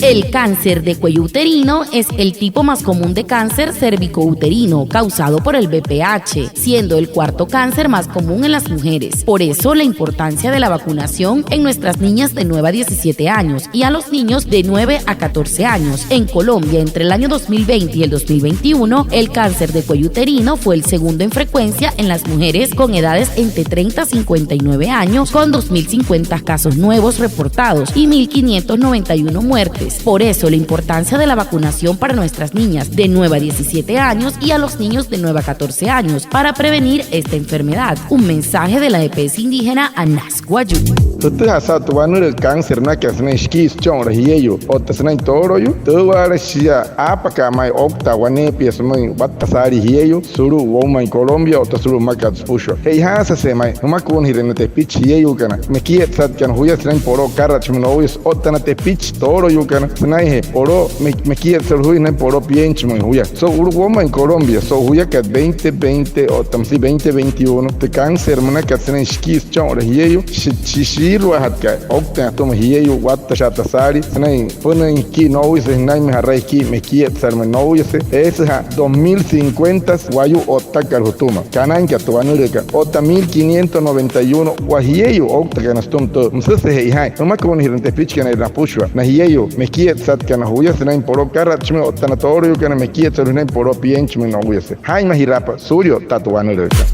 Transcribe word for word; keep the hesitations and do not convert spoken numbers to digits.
El cáncer de cuello uterino es el tipo más común de cáncer cervicouterino causado por el V P H, siendo el cuarto cáncer más común en las mujeres. Por eso, la importancia de la vacunación en nuestras niñas de nueve a diecisiete años y a los niños de nueve a catorce años. En Colombia, entre el año dos mil veinte y el dos mil veintiuno, el cáncer de cuello uterino fue el segundo en frecuencia en las mujeres con edades entre treinta a cincuenta y nueve años, con dos mil cincuenta casos nuevos reportados y mil quinientas noventa y una muertes. Por eso, la importancia de la vacunación para nuestras niñas de nueve a diecisiete años y a los niños de nueve a catorce años para prevenir esta enfermedad. Un mensaje de la E P S indígena Anas Wayuu. Jütüjaa saa'u tü wanülüü cáncer münakat sünain shikii sücho'unla jieyuu otta sünain tooloyuu, tüüwaala shia aapaka'a ma'i ouktaa waneepia sümüin watta saalii jieyuu sulu'u woumain Colombia otta sulu'u mmakat süpüshua. Che'ojaasüje ma'i jümakuunajirüin na tepichi jieyuukana mekietsatkat juya sünain poloo karatsü sümüin nouyase otta na tepichi tooloyuukana sünainjee poloo me- mekietsat juya sünain poloo pienchi sümüin juya. So'u sulu'u woumain Colombia, so'u juyakat veinte veinte otta müsia veinte veintiuno, tü cáncer münakat sünain shikii sücho'unla jieyuu, shi- shi- shiiruajatkat ouktüin atüma jieyuu watta sha'ata saalii sünain süpünüin jikii nouyase, sünainmüin ja'rai jikii mekietsatkat nouyase. Eesüja'a dos mil cincuenta wayuu o'ttakat jütüma kanainkat tü wanülüükat otta mil quinientos noventa y uno wa jieyuu ouktakana sütüma tüü. Müsüse'e che'ojain jümakuunajirüin na tepichikana e'rü napüshua na jieyuu mekietsatkana juya sünain poloo karatsü sümüin otta na tooloyuukana mekietsat juya sünain poloo pienchi sümüin nouyase. Jaa'inmajiraapa suulia o'ttaa tü wanülüükat.